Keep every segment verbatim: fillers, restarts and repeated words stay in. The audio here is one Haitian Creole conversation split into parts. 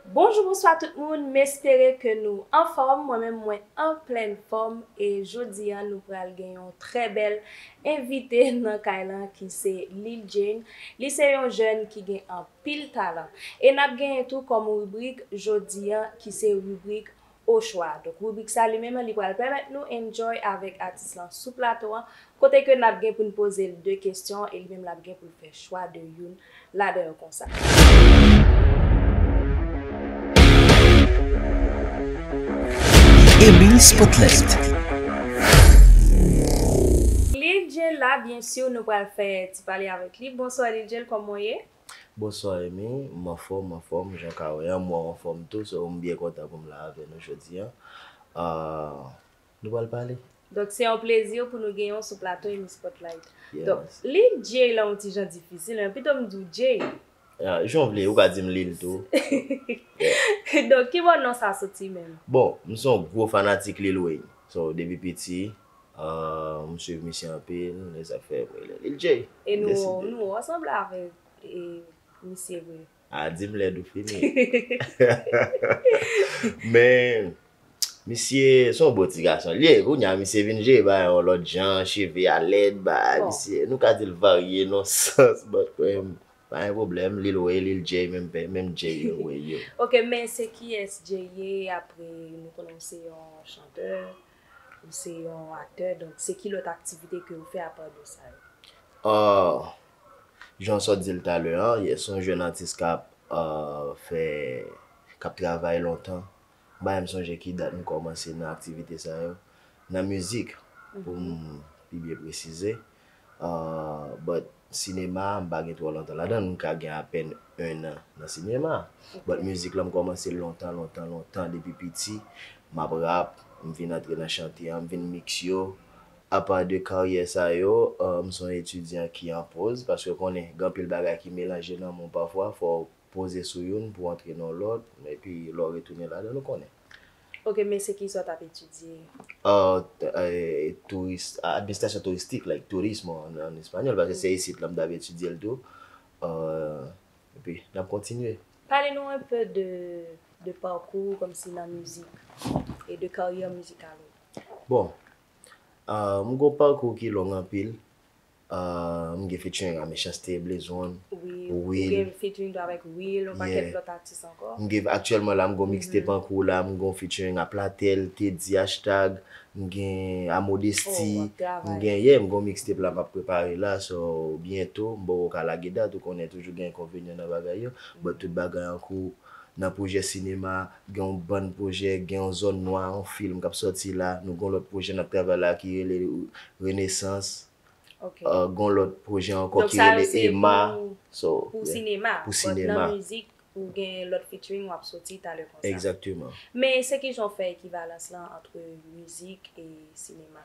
Bonjou, bonswa tout moun, m espere ke nou anfòm. Mwen menm, mwen an plèn fòm e jodi a nou pral gen yon trè bèl envite nan kay lan ki se Lil Jane. Li se yon jèn ki gen anpil talan. E n ap genyen tou kòm ribrik jodi a ki se ribrik Ochwa. Donk, ribrik sa li menm, li pral pèmèt nou enjoy avèk atis lan sou plato an, kote ke n ap gen pou n poze l de kesyon e li menm l ap gen pou l fè chwa de youn ladan yo konsa. Emil Spotlight. Lil Jane la, byen si, nou pral fè ti pale avèk li. Bonswa Lil Jane, kòman w ye? Bonswa Emi, m anfòm, m anfòm, jan w ka wè an, m wè w anfòm tou, so m byen kontan pou m la avè nou jodi a. Ah, nou pral pale. Donk, se yon plezi pou nou gen w sou plato Emi Spotlight. Donk, Yes. Lil Jay la yon ti jan difisil, men pito m di w Jay. Ah, jan w vle, ou ka di m Lil tou. Donk, ki bò non sa soti menm? Bon, m se yon gwo fanatik Lil Wayne. So, depi piti, ah, m swiv misye anpil, e sa k fè m rele Lil Jay. E nou, nou wè w sanble avèk e, misye vre. A, di m lèd ou fini. Men, misye, se yon bon ti gason. Li ye, kounye a, misye vin jere bagay yon lòt jan, cheve a lèd, bagay, misye, nou ka di l varye nan sans, but, um, pa gen pwoblèm, Lil Wayne, Lil Jay, menm, menm Jay, Lil Wayne, yo. Ok, men se kiyès Jay ye, apre nou konnen w se yon chantè, ou se yon aktè, donk se ki lòt aktivite ke w fè apa de sa yo? Ah, jan w sot di l talè an, yes, se yon jèn atis k ap, ah, fè, k ap travay lontan. M pa menm sonje ki dat m kòmanse nan aktivite sa yo. Nan mizik, pou m pi byen presize. Ah, but sinema, m pa gen twò lontan ladan l, m ka gen apèn en an nan sinema. But mizik la, m kòmanse lontan, lontan, lontan, depi piti. M ap rap, m vin antre nan chante an, m vin mix yo. Apa de karyè sa yo, ah, m se yon etidyan ki an poz, paske w konnen, gen anpil bagay ki melanje nan men w pafwa, fò w poze sou youn pou w antre nan lòt, epi lè w retounen ladan l, ou konnen. Ok, men se ki sa w t ap etidye? Ah, t-, eh, touris-, administration touristique, like, turismo an, an espanyòl, paske se isit la m t ap etidye l tou. Ah, epi, n ap kontinye. Pale nou un peu de, de parcours, kòmsi nan mizik, e de karyè mizikal ou. Bon, ah, m gon pakou ki long anpil. Ah, m gen featuring a Mechanste, Blaze One, Will. Ou gen featuring tou avèk Will, yon pakèt lòt atis ankò. M gen, aktyèlman la, m gon mixtape an kou la, m gon featuring a Platel, Teddy, Hashtag, m gen a Modesty, m gen, yeah, m gon mixtape la m ap prepare la, so, byento, m poko ka lage dat, ou konnen toujou gen enkonvenyan nan bagay yo, but tout bagay an kou, nan pwojè sinema, gen yon bann pwojè, gen yon Zòn Nwa, yon fim k ap sòti la, nou gon lòt pwojè n ap travay la ki rele Renesans. Ok. Ah, gon lòt pwojè ankò ki rele Emma. Donk sa yo se pou, pou sinema. Pou sinema. But nan mizik, ou gen lòt featuring w ap soti talè konsa. Egzakteman. Men se kijan w fè ekivalans lan antre mizik e sinema?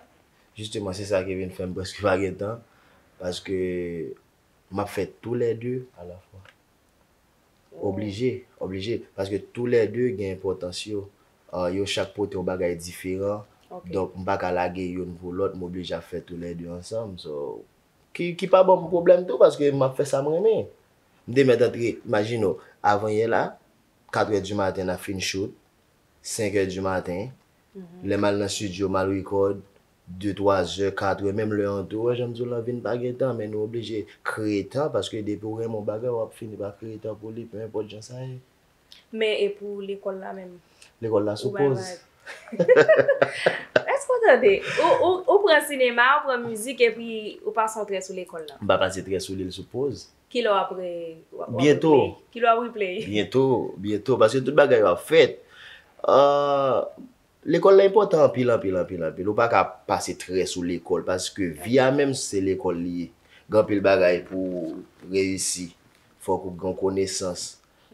Jisteman, se sa ki vin fè m prèske pa gen tan, paske m ap fè toulède alafwa. Oblije, oblije. Paske toulède gen enpòtans yo. Ah, yo chak pote yon bagay diferan. Ok. Donk, m pa ka lage youn pou lòt, m oblije ap fè toulède ansanm. So, ki, ki pa ban m pwoblèm tou, paske m ap fè sa m renmen. M te mèt antre, imajine w, avan yè la, katrè di maten, n ap fin shoot, senkè di maten, lè m al nan estidyo, m al rekòd, de, twa zè, kat è, menm lè an tou, wè, jan m di w lan, vin pa gen tan, men nou oblije kreye tan, paske depi w renmen yon bagay, w ap fini pa kreye tan pou li, pe enpòt jan sa ye. Men e pou lekòl la menm? Lekòl la sou poz. Èske w tande? Ou, ou, ou pran sinema, ou pran mizik, epi ou pase yon trè sou lekòl la? M pa pase trè sou li, l sou poz. Kilè w ap re-, w ap, w ap replay? Byento. Kilè w ap replay? Byento, byento, paske tout bagay yo ap fèt. Ah, lekòl la enpòtan anpil, anpil, anpil, anpil. Ou pa ka pase trè sou lekòl, paske vi a menm se lekòl li ye. Gen anpil bagay pou w reyisi. Fòk ou gen konesans.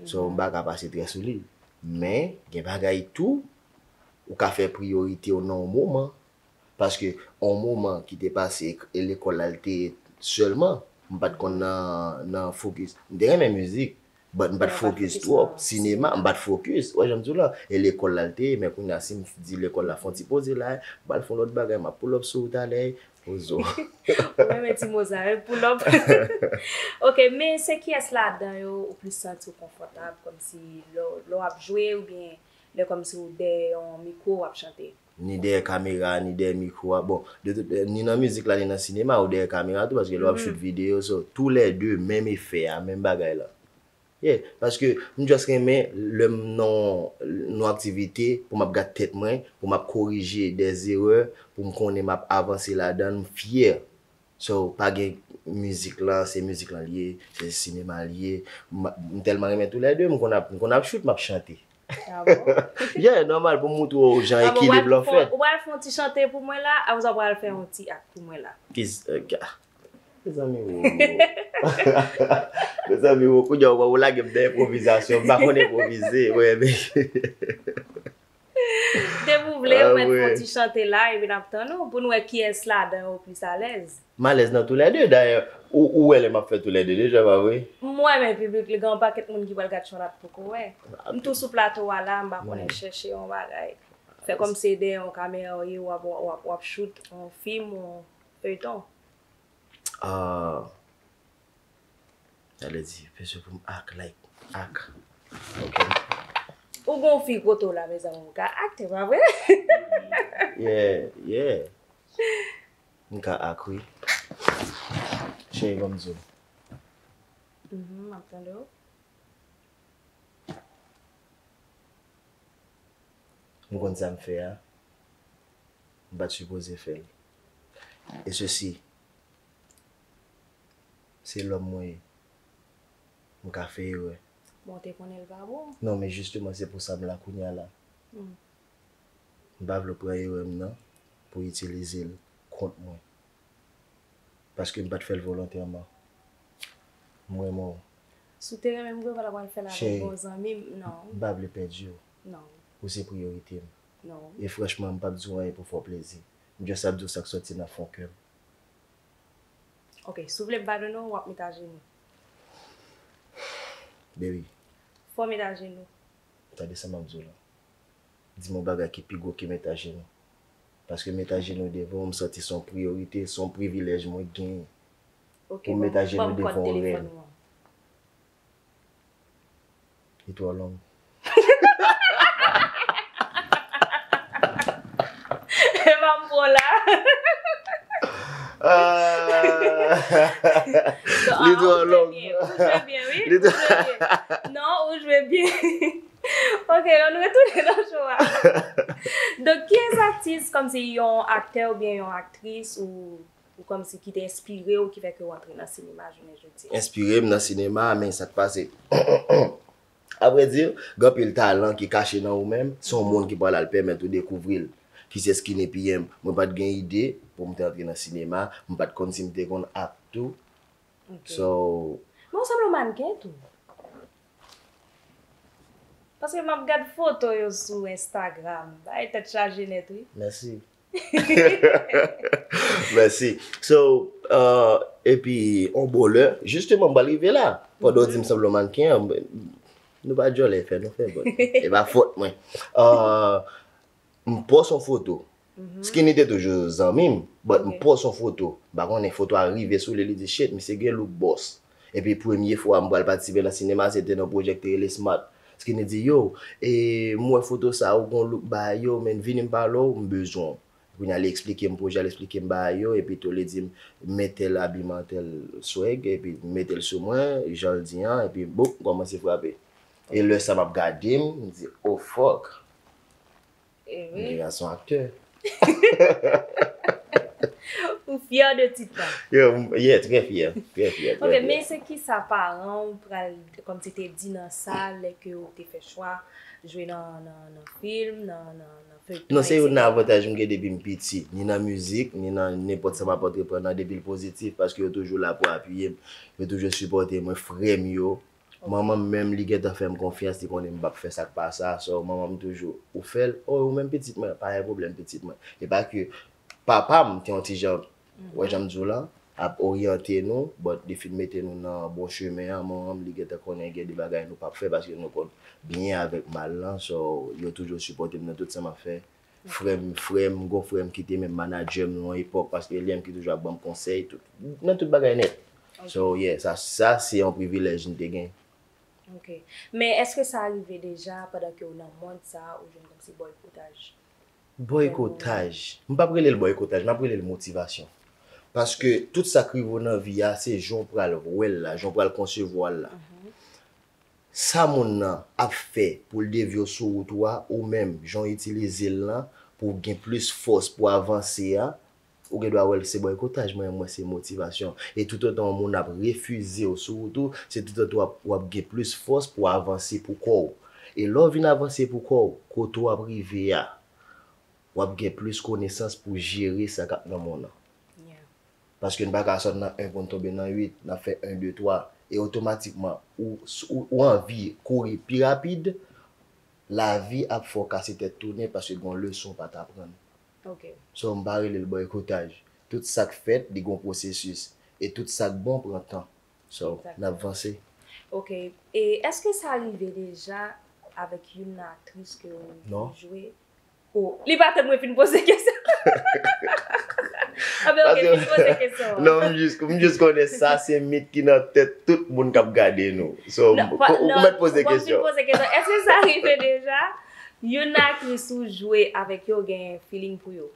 So, m pa ka pase trè sou li. Men, gen bagay tou, ou ka fè priyorite w nan yon moman. Paske yon moman ki te pase e lekòl la, l te sèlman, m pa t konn nan, nan fokis. M te renmen mizik, But m pa t fokis twòp sinema, m pa t fokis. Wè, jan m di w la, e lekòl la l te ye, men kounye a, si m di lekòl la fè yon ti poze la, m pral fè yon lòt bagay, m ap pull up sou ou talè, poze w. Ou renmen ti mo sa, wi, pull up. Ok, men se kiyès ladan yo ou plis santi w konfòtab, kòmsi lè w, lè w ap jwe oubyen lè kòmsi w dèyè yon mikwo w ap chante? Ni dèyè kamera, ni dèyè mikwo a. Bon, de tout, ni nan mizik la, ni nan sinema, ou dèyè kamera tou, paske lè w ap shoot videyo, so, toulède, menm efè a, menm bagay la. Yeah, paske m just renmen lè m nan yon aktivite pou m ap gad tèt mwen, pou m ap korije dè erè, pou m konnen m ap avanse ladan l, m fyè. So, pa gen mizik lan, se mizik lan l ye, se sinema l ye. M, m tèlman renmen toulède, m konn ap, m konn ap shoot, m ap chante. Ah bon? Yeah, nòmal pou m moutre w jan ekilib lan fèt. Ou pral fè yon ti chante pou mwen la, apre sa w pral fè yon ti ak pou mwen la. Kis, euh, ka- Mezanmi wo. Mezanmi wo, kounye a ou, ou lage m nan enpwovizasyon, m pa konn enpwovize, wè, men. Depi w vle, ou mèt fè yon ti chante la, epi n ap tann ou, pou n wè kiyès ladan yo plis alèz. M alèz nan toulède, dayè, ou, ou wè lè m ap fè toulède deja, pa vre? M wè, men piblik li gen yon pakèt moun ki pral gad show la poko wè. M tou sou plato a la, m pa konnen chèche yon bagay. Fè kòmsi dèyè yon kamera w ye, w ap, w ap, w ap shoot yon fim, yon feyton. Ah, sa vle di, bezwen pou m ak, like, ak. Ok. Ou gon fi kote w la, mezanmi, ou ka akte, pa vre? Yeah, yeah. M ka ak, wi. Cheri, ban m di w. Mhm, m ap tande w. M konn sa m fè a. M pa t sipoze fè l. E sesi, se lòm mwen ye. M ka fè erè. Bon, w te konnen l pa bon. Non, men jisteman, se pou sa m la kounye a la. Hmm. M pa vle w pran erè m nan pou w itilize l kont mwen. Paske m pa t fè l volontèman. M renmen w. Si w te renmen m vre, w pa ta pral fè l avèk yon zanmi m, non. M pa vle pèdi w. Non. Ou se priyorite m. Non. E franchman, m p ap di w anyen pou fè w plezi. M just ap di w sa k sòti nan fon kè m. Ok, si w vle m padone w, w ap met ajenou. Baby. Fò w met ajenou. Tande sa m ap di w la. Di m yon bagay ki pi gwo ke met ajenou. Paske met ajenou devan w, m santi se yon priyorite, se yon privilèj mwen genyen. Ok, pou m met ajenou devan yon rèn. Li twò long. E pa m pran la. Ah. Li twò long. Ou jwe byen, wi. Ou jwe byen. Non, ou jwe byen. Ok, ann retounen nan show a. Donk, kiyès atis, kòmsi yon aktè oubyen yon aktris ou, ou kòmsi ki te enspire w, ki fè ke w antre nan sinema jounen jodi a? Enspire m nan sinema, men sa k pase. Avrèdi, gen anpil talan ki kache nan ou menm, se yon moun ki pral al pèmèt ou dekouvri l. Ki se Skinny P M. Mwen pa t gen ide pou m te antre nan sinema, m pa t konn si m te konn ak tou. Ok. So, men w sanble yon mannken tou. Paske m ap gad foto yo sou Instagram. Bagay tèt chaje nèt, wi. Mèsi. Mèsi. So, euh, epi, on bon lè, jisteman, m pral rive la. Pandan w di m sanble yon mannken an, nou pa djòlè fè, nou fè bon. E pa fòt mwen. Euh, M pòs yon foto. Mhm. Skinny te toujou zanmi m, but m pòs yon foto. M pa konnen foto a rive sou li, li di, "Shit, misye gen look bòs." Epi premye fwa m pral patisipe nan sinema, se te nan pwojè ki te rele Smart. Skinny di, "Yo, e, m wè foto sa, ou gon look bagay yo, men vini m pale w, m bezwen w." Kounye a, li eksplike m pwojè, li eksplike m bagay yo, epi tou li di m, "Met tèl abiman, tèl swag," epi mete l sou mwen, jan l di an, epi boum, m kòmanse frape. E lè sa m ap gade m, m di, "Oh, fuck." Eh wi. Nèg la se yon aktè. Ou fyè de tit la? Yo, m, yeah, trè fyè, trè fyè, trè fyè. Ok, men se kisa paran w pral, kòmsi te di nan sa, lè ke w te fè chwa jwe nan, nan, nan fim, nan, nan, nan feyton, etsetera? Non, se youn nan avantaj m gen depi m piti, ni nan mizik, ni nan nenpòt sa m ap antreprann nan, depi l pozitif, paske yo toujou la pou apiye m, yo toujou sipòte mwen, frè m yo, Manman m menm, li gentan fè m konfyans, li konnen m p ap fè sa k pa sa. So, manman m toujou, "Ou fè l?" "Oh, ou menm pitit mwen?" "Pa gen pwoblèm, pitit mwen." E pa ke papa m te yon ti jan, wè jan m di w la, ap oryante nou, but li fin mete nou nan bon chemen an, men li gentan konnen gen de bagay nou p ap fè paske nou konn byen avèk mal lan, so yo toujou sipòte m nan tout sa m ap fè. Frè m, frè m, gon frè m ki te menm manadjè m nan yon epòk, paske li menm ki toujou ap ban m konsèy, tout, nan tout bagay nèt. So, yeah, sa, sa se yon privilèj m te gen. Ok. Men èske sa rive deja pandan ke w nan mond sa a, ou jwenn kòmsi bòykotaj? Bòykotaj. M p ap rele l bòykotaj, m ap rele l motivasyon. Paske tout sa k rive w nan vi a, se jan w pral wè l la, jan w pral konsevwa l la. Sa moun nan ap fè pou l devye w sou wout ou a, ou menm, jan w itilize l lan pou w gen plis fòs pou w avanse a, ou gen dwa wè l se bòykotaj, mwen, mwen, se motivasyon. E toutotan yon moun ap refize w sou wout ou, se toutotan w ap, w ap gen plis fòs pou w avanse pou kò w. E lè w vin avanse pou kò w, kote w ap rive a, w ap gen plis konesans pou jere sa k ap nan men w nan. Paske n pa ka sot nan en pou n tonbe nan uit, n ap fè en, de, twa, e otomatikman, ou, ou, ou anvi kouri pi rapid, lavi ap fè w kase tèt tounen paske gen yon leson w pa t aprann. So, m pa rele l bòykotaj. Tout sa k fèt, li gen yon pwosesis. E tout sa k bon pran tan. So, n ap vanse. Ok. E èske sa rive deja avèk youn nan aktris ke w jwe? Oh, li pa tann mwen fin poze kesyon. Anben, ok, fin poze kesyon an. Non, m jis, m jis konnen sa se mit ki nan tèt tout moun k ap gade nou. So, ou mèt poze kesyon. Èske sa rive deja? Youn nan aktris ou jwe avèk yo gen feeling pou yo?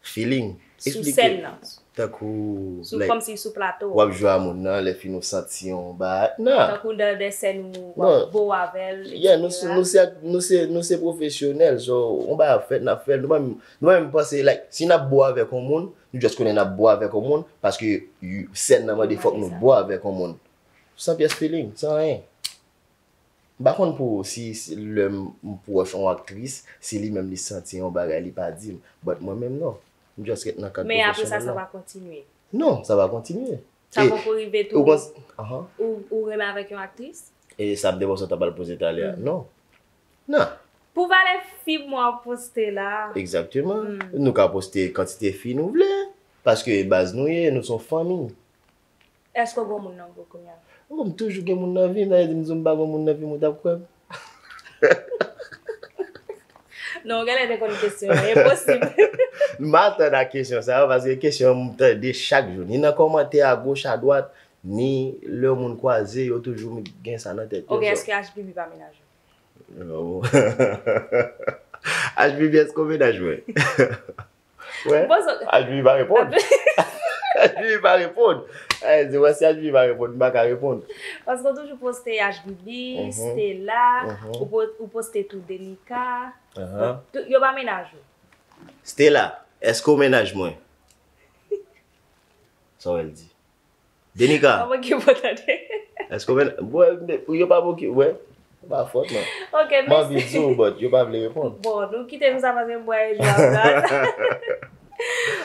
Feeling? Sou sèn nan. Tankou Sou kòmsi sou plato. W ap jwe a moun nan, lè fini w santi yon bagay. Nan. Tankou nan de sèn ou w ap bo avè l, yeah, nou se, nou se, nou se, nou se pwofesyonèl, so yon bagay ap fèt, n ap fè l. Nou pa menm, nou pa menm panse, like, si n ap bo avèk yon moun, nou just konnen n ap bo avèk yon moun, paske sèn nan mande fòk nou bo avèk yon moun. San pyès feeling, san anyen. M pa konn pou si, si lè m pwòch yon aktris, si li menm li santi yon bagay li pa di m. But mwen menm non. M just ret nan kad pwofesyonèl la. Men apre sa, sa pa kontinye? Non, sa pa kontinye. Sa poko rive tou? Ou, ou renmen avèk yon aktris? E sa m te panse w t ap al poze talè a. Non. Non. Pou valè fim w ap poste la. Egzakteman. Nou ka poste kantite fi nou vle. Paske baz nou ye, nou se yon fanmi. Èske w gen yon moun nan vi w kounye a? Oh, m toujou gen moun nan vi m, sa vle di m di w m pa gen moun nan vi m, ou t ap kwè m? Non, w genlè te konn kesyon an, enposib. M atann a kesyon sa yo, paske kesyon an m tande chak jou, ni nan kòmantè agoch, adwat, ni lè moun kwaze, yo toujou gen sa nan tèt yo. Ok, èske H B B pa mennaj ou? H B B, èske w mennaj mwen? Wè, H B B pa reponn. H B B pa reponn. Ay, se wè si H B B pa reponn, m pa ka reponn. Paske w toujou poste H B B, Stella, ou po- ou poste tou Denica. Tout- Yo pa mennaj ou? Stella, èske w mennaj mwen? Sa w wè l di? Denica. Pa manke pa tande. Èske w mennaj mwen? Yo pa manke, wè. Se pa fòt mwen. Ok, mèsi. M anvi di w, but yo pa vle reponn. Bon, nou kite m sa paske m wè jou ap bat.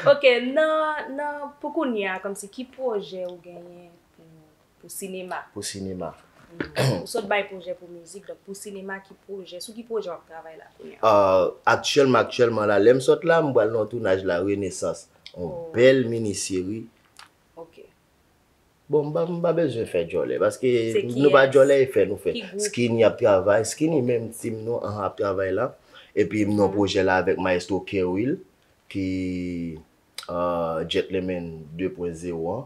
Ok, nan, nan, pou kounye a, kòmsi ki pwojè ou genyen pou, pou sinema? Pou sinema. Ou sot bay pwojè pou mizik, donk pou sinema, ki pwojè, sou ki pwojè w ap travay la kounye a? Aktyèlman, aktyèlman la, lè m sot la, m pral nan yon tounaj la, Renesans. Yon bèl mini seri. Ok. Bon, m pa, m pa bezwen fè djòlè, paske nou pa djòlè e fè nou fè. Skinny ap travay, Skinny menm team nou, anhan, ap travay la. Epi m nan pwojè la avèk Maestro Kerwill, ki, euh, Gentleman de pwen zewo an,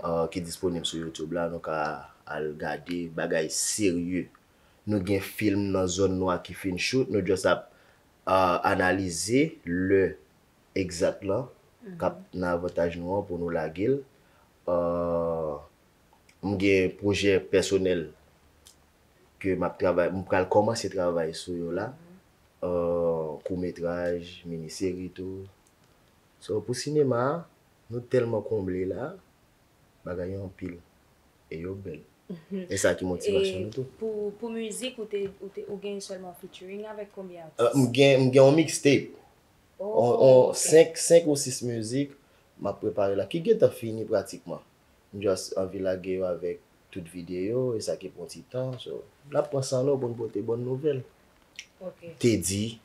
euh, ki disponib sou YouTube la, nou ka al gade, bagay serye. Nou gen film nan zòn nou a ki fin shoot, nou just ap, euh, analize lè egzak lan k ap nan avantaj nou an pou nou lage l. Euh, m gen pwojè pèsonèl ke m ap travay, m pral kòmanse travay sou yo la. Euh, kout metraj, mini seri tou. So, pou sinema a, nou tèlman konble la, bagay yo anpil. E yo bèl. E sa ki motivasyon nou tou. Pou, pou mizik, ou te, ou te, ou gen sèlman featuring avèk konbyen atis? Euh, m gen, m gen yon mixtape. On, on, senk, senk ou sis mizik m ap prepare la, ki gentan fini pratikman. M just anvi lage yo avèk tout videyo, e sa ki pran ti tan, so, n ap pran san nou pou n pote bòn nouvèl. Teddy,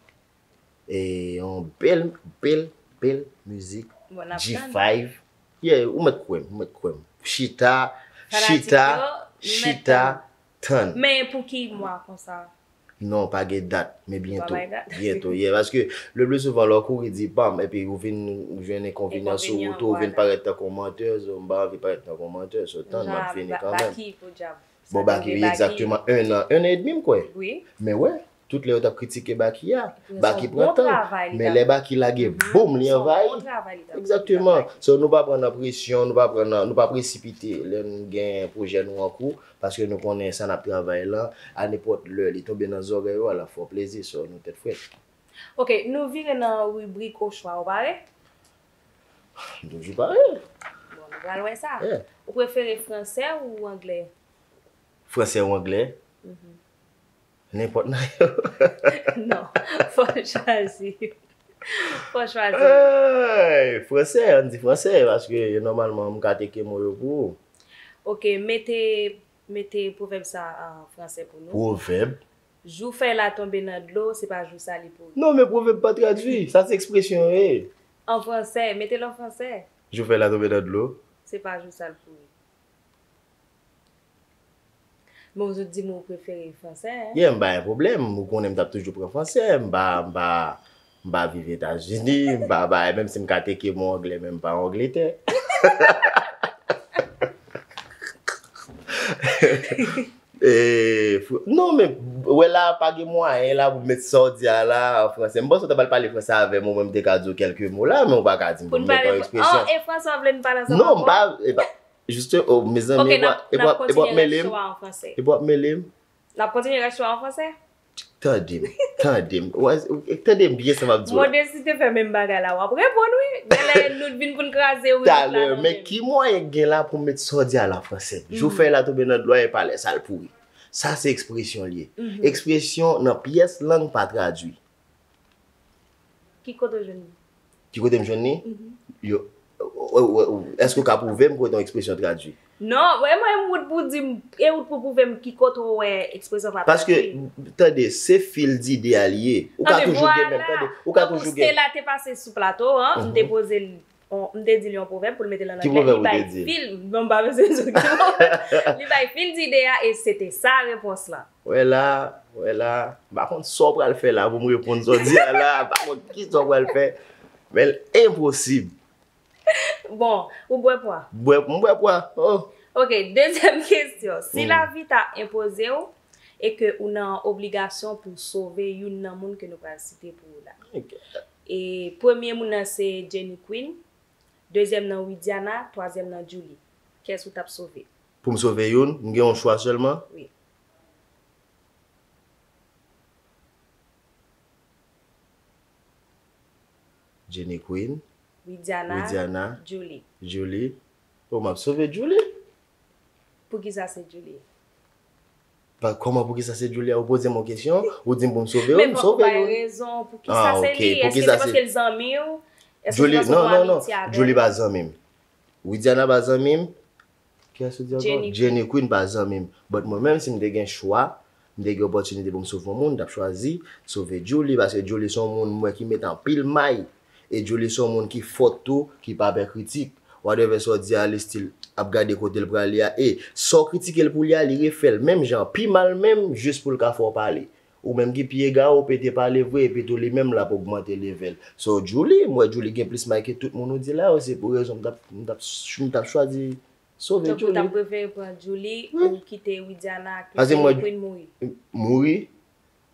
e yon bèl, bèl, bèl mizik, G five. Yeah, ou mèt kwè m, ou mèt kwè m. Chita, chita, chita, tann. Men pou ki mwa konsa? Non, pa gen dat, men byento. Byento, yeah. Paske le pli souvan lè w kouri di bam, epi ou vin jwenn enkonvenyan sou wout ou, ou vin parèt tankou yon mantè, so m pa anvi parèt tankou yon mantè, so tann, m ap vini kanmenm. Bon, Baky, egzakteman, en an, en an edmi m kwè. Men wè, tout lè yo t ap kritike Baky a, Baky pran tan. Men lè Baky lage, boum, li anvayi. Egzakteman. So nou pa pran nan presyon, nou pa pran nan, nou pa presipite lè n gen pwojè nou an kou, paske nou konnen sa n ap travay lan, a nenpòt lè li tonbe nan zòrèy ou, a l ap fè w plezi, so nou tèt frèt. Ok, nou vire nan ribrik ochwa, ou pare? M toujou pare. Bon, nou pral wè sa. Ou prefere fransè ou anglè? Fransè ou anglè? Nenpòt nan yo. Non, fò w chwazi. Fò w chwazi. Hey, fransè, ann di fransè, paske nòmalman m ka teke mo yo pou ou. Ok, mete, mete pwovèb sa an fransè pou nou. Pwovèb? Jou fèy la tonbe nan dlo, se pa jou sa li pouri. Non, men pwovèb pa tradui. Sa se ekspresyon yo ye. An fransè, mete l an fransè. Jou fèy la tonbe nan dlo. Se pa jou sa l pouri. Bon, ou di m ou prefere fransè, hein? Yeah, m pa gen pwoblèm. Ou konnen m t ap toujou pran fransè. M pa, m pa, m pa viv Etazini. M pa, pa, menm si m ka teke mo anglè, men m pa Angletè. E, fr- non, men, wè la, pa gen mwayen la pou m met sa w di a la an fransè. M panse w ta pral pale fransè avè m, omwen m te ka di w kèlke mo la, men w pa ka di m pou m met yon ekspresyon. Oh, e fransè w vle n pale ansanm ankò? Non, m pa, e pa, Juste, oh, mezanmi, e p ap, e p ap, e p ap mele m. E p ap mele m. N ap kontinye rès show an fransè? Tande m, tande m. Tande m byen sa m ap di w la. Modesty te fè menm bagay la, w ap reponn wi. Genlè nou t vin pou n kraze ribrik la nan menm. Talè, men ki mwayen k gen la pou m met sa w di a la fransè? Jou fèy la tonbe nan dlo a, e pa lè sa l pouri. Sa se ekspresyon l ye. Ekspresyon nan pyès lang pa tradui. Ki kote w jwenn li? Ki kote m jwenn li? Yo, èske w ka pwouve m kote yon ekspresyon tradui? Non, e mwen m wout pou di m, e wout pou pwouve m ki kote w wè ekspresyon sa tradui. Paske, tande, se fil dide a li ye. Ou ka toujou gen menm, tande, ou ka toujou gen. Tankou Stella te pase sou plato an, m te poze l, m te di l yon pwovèb pou l mete l an anglè, li bay fil, bon, m pa bezwen di w ki pwovèb. Li bay fil dide a e se te sa repons lan. Wè la, wè la, m pa konn sa w pral fè la pou m reponn sa w di a la, m pa konn kisa w pral fè, men l enposib. Bon, ou bwè pwa? Bwè, m bwè pwa, oh. Ok, dezyèm kesyon. Si lavi ta enpoze w e ke ou nan obligasyon pou w sove youn nan moun ke nou pral site pou ou la. E premye moun nan se Jenny Queen, dezyèm nan Widiana, twazyèm nan Julie. Kiyès ou t ap sove? Pou m sove youn, m gen yon chwa sèlman? Wi. Jenny Queen, Widiana, Julie. Julie. Oh, m ap sove Julie. Poukisa se Julie? Pa, kòman poukisa se Julie a? Ou poze m yon kesyon, ou di m pou m sove youn, m sove youn. Men fòk ou bay rezon poukisa se li. Èske se paske l zanmi w? Èske se paske w gen amitié avè l? Julie pa zanmi m. Widiana pa zanmi m. Kiyès ou di ankò? Jenny Queen. Jenny Queen pa zanmi m. But mwen menm, si m te gen chwa, m te gen opòtinite pou m sove yon moun, m t ap chwazi sove Julie, paske Julie se yon moun m wè ki met anpil may. E Julie se yon moun ki fòt tou, ki pa pè kritik. Whatever sa w di a, li still ap gade kote l prale a. E sa w kritike l pou li a, li refè l menm jan, pi mal menm, jis pou l ka fè w pale. Ou menm ki pi egare, ou pete pale vre, epi tou li menm l ap ogmante level. So, Julie, m wè Julie gen plis may ke tout moun ou di la yo, se pou rezon m t ap, m t ap, m t ap chwazi sove Julie. Tankou w t ap prefere pran Julie ou kite Widiana, kite Queen mouri? Mouri?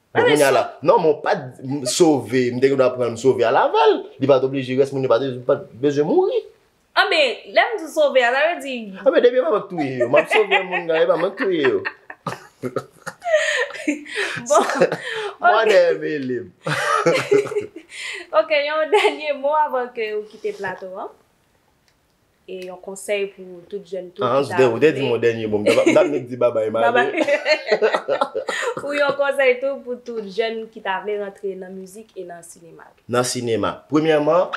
Bon, kounye a la, non, men w pa t sove, m te gen dwa pran l, m sove al avè l. Li pa t oblije, rès moun yo pa t, pa t bezwen mouri. Anben, lè m di sove a, sa vle di. Anben, depi e pa mwen k touye yo, m ap sove moun nan, e pa mwen k touye yo. Bon, ok. Mwen dèyè mele m. Ok, yon dènye mo avan ke ou kite plato an. E yon konsèy pou tout jèn tou ki ta vle. Ou te di m yon dènye mo, m t ap, m t ap nik di babay, m ale. Ou yon konsèy tou pou tout jèn ki ta vle rantre nan mizik e nan sinema. Nan sinema. Premyèman,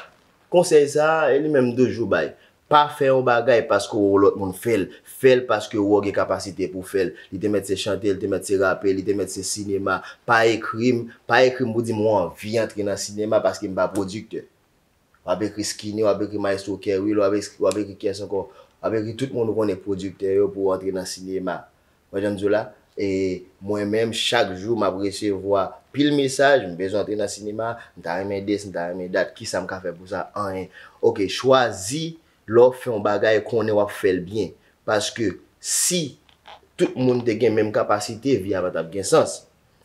konsèy sa a, e li menm m toujou bay. Pa fè yon bagay paske w wè yon lòt moun fè l. Fè l paske w wè w gen kapasite pou w fè l. Li te mèt se chante, li te mèt se rape, li te mèt se sinema. Pa ekri m, pa ekri m pou di m ou anvi antre nan sinema paske m pa pwodiktè. W ap ekri Skinny, w ap ekri Maestro Kerwil, w ap ekri, w ap ekri kiyès ankò? W ap ekri tout moun ou konnen pwodiktè yo pou w antre nan sinema. Wè jan m di w la? E mwen menm, chak jou, m ap resevwa pil mesaj, m bezwen antre nan sinema, m ta renmen dis, m ta renmen dat, kisa m ka fè pou sa? Anyen. Oke, chwazi lè w ap fè yon bagay, konnen w ap fè l byen. Paske si tout moun te gen menm kapasite, vi a pa t ap gen sans.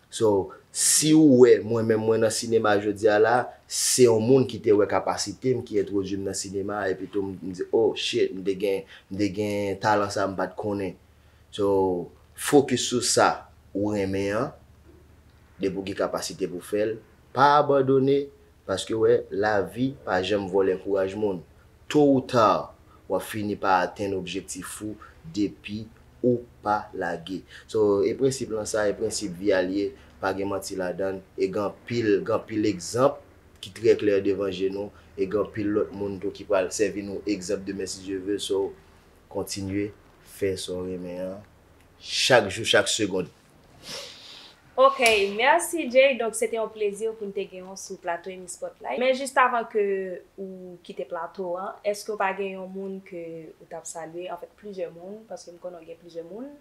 So, si w wè mwen menm mwen nan sinema jodi a la, se yon moun ki te wè kapasite m, ki entwodui m nan sinema, epi tou m, m di, oh shit, m te gen, m te gen talan sa m pa t konnen. So, fokis sou sa ou renmen an, depi w gen kapasite pou fè l, pa abandone, paske wè, lavi pa janm vòlè kouraj moun. To ou ta, w ap fini pa atenn objektif ou depi ou pa lage. So, e prensip lan sa, e prensip vi a l ye, pa gen manti ladan l, e gen anpil, gen anpil egzanp ki trè klè devan je nou, e gen anpil lòt moun tou ki pral sèvi nou egzanp demen si Dye ve. So, kontinye fè sa w renmen an, chak jou, chak segonn. Ok, mèsi Jay. Donk, se te yon plezi pou n te gen w sou plato Emi Spotlight. Men jis avan ke ou kite plato an, èske w pa gen yon moun ke ou t ap salye? Anfèt, plizyè moun, paske m konnen w gen plizyè moun.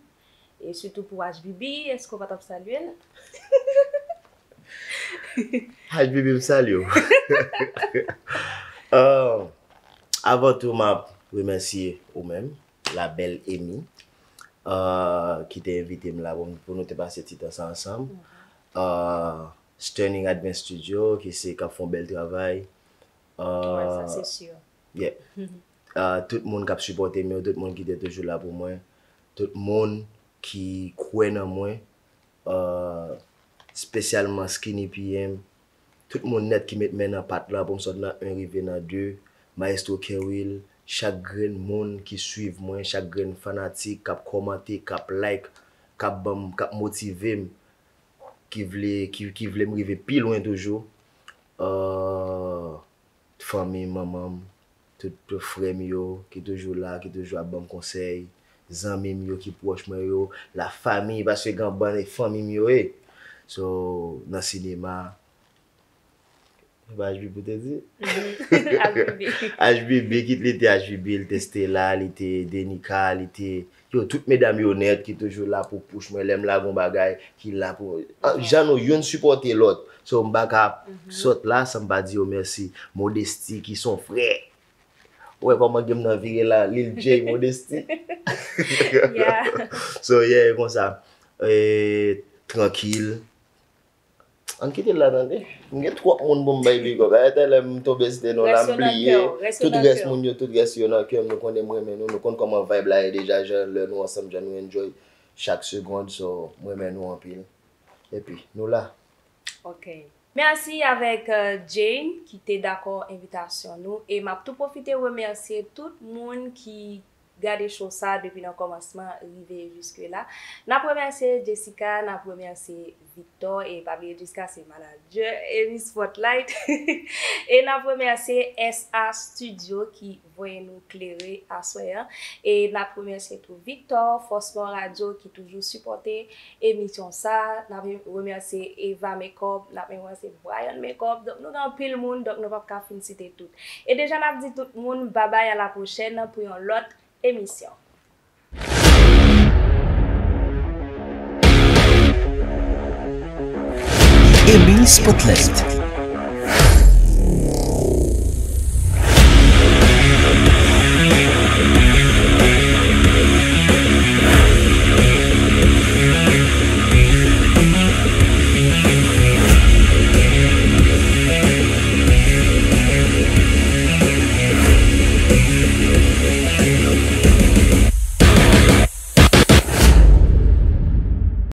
E sitou pou H B B, èske w pa t ap salye l? H B B, m salye w. Euh, avan tou, m ap remèsye ou menm, la belle Emi, euh, ki te envite m la pou, pou nou te pase ti tan sa ansanm. Euh, Sterling Advance Studio, ki se k ap fè yon bèl travay. Wè, sa se si. Yeah. Euh, tout moun k ap sipòte m yo, tout moun ki te toujou la pou mwen, tout moun ki kwè nan mwen, euh, espesyalman Skinny P M, tout moun nèt ki met men nan pat la pou m sot nan en rive nan de, Maestro Kerwil, chak grenn moun ki swiv mwen, chak grenn fanatik k ap kòmante, k ap like, k ap ban m, k ap motive m, ki vle, ki, ki vle m rive pi lwen toujou. Euh, fanmi manman m, tout frè m yo ki toujou la, ki toujou ap ban m konsèy, zanmi m yo ki pwòch mwen yo, la famille, paske gen bann fanmi m yo ye. So, nan sinema, se pa H B B ou te di? H B B. H B B, kit li te H B B, li te Stella, li te Denika, li te Yo, tout medam yo nèt ki toujou la pou push mwen lè m lage yon bagay, ki la pou ah, jan nou youn sipòte lòt. So m pa ka sot la san m pa di yo mèsi. Modesty ki se yon frè. Ou wè kòman game nan vire la, Lil J Modesty. Yeah. So yeah, e konsa. E, trankil. Ann kite l la tande. M gen twòp moun pou m bay big up. Talè m tonbe site non la, m bliye. Tout rès moun yo, tout rès yo nan kè m. Nou konnen m renmen nou. Nou konn kòman vibe la ye deja, jan lè nou ansanm, jan nou enjoy chak segonn. So, m renmen nou anpil. Epi, nou la. Ok. Mèsi avèk euh, Jane ki te dakò envitasyon nou. E m ap tou pwofite remèsye tout moun ki gade show sa depi nan kòmansman rive jiske la. N ap remèsye Jessica, n ap remèsye Victor, e pa bliye Jessica se manadjè Emi Spotlight. E n ap remèsye S A Studio ki voye nou klere aswè an. E n ap remèsye tou Victor, Fòsman Radio ki toujou sipòte emisyon sa. N ap remèsye Eva Makeup, n ap remèsye Brian Makeup. Donk nou gen anpil moun, donk nou p ap ka fin site tout. E deja n ap di tout moun babay a la pwochèn pou yon lòt emisyon. Emi Spotlight,